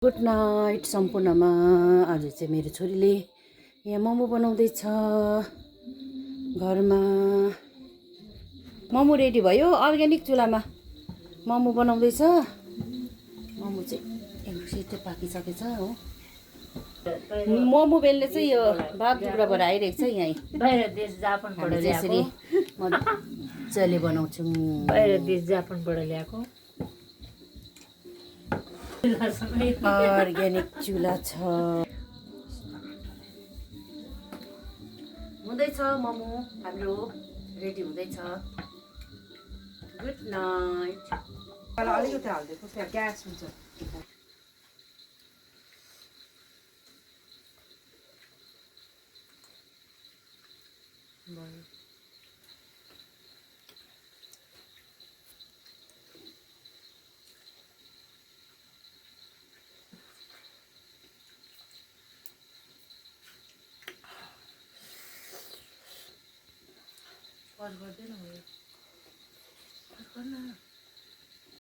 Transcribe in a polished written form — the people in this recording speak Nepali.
गुड नाइट सम्पूर्णमा। आज चाहिँ मेरो छोरीले यहाँ मोमो बनाउँदैछ घरमा। मोमो रेडी भयो, अर्ग्यानिक चुलामा मोमो बनाउँदैछ। मोमो चाहिँ एक सिटै पाकिसकेछ हो। मोमो बेल्ने चाहिँ यो बागडुग्राबाट आइरहेको छ यहीँ। बाहिर देश जापानबाट यसरी मजाले बनाउँछौँ। बाहिर देश जापानबाट ल्याएको अर्ग्यानिक चुला छ। हुँदैछ मोमो हाम्रो रेडी हुँदैछ। Good night. अलिकति हालिदिएको त्यहाँ ग्यास हुन्छ। गर्दैन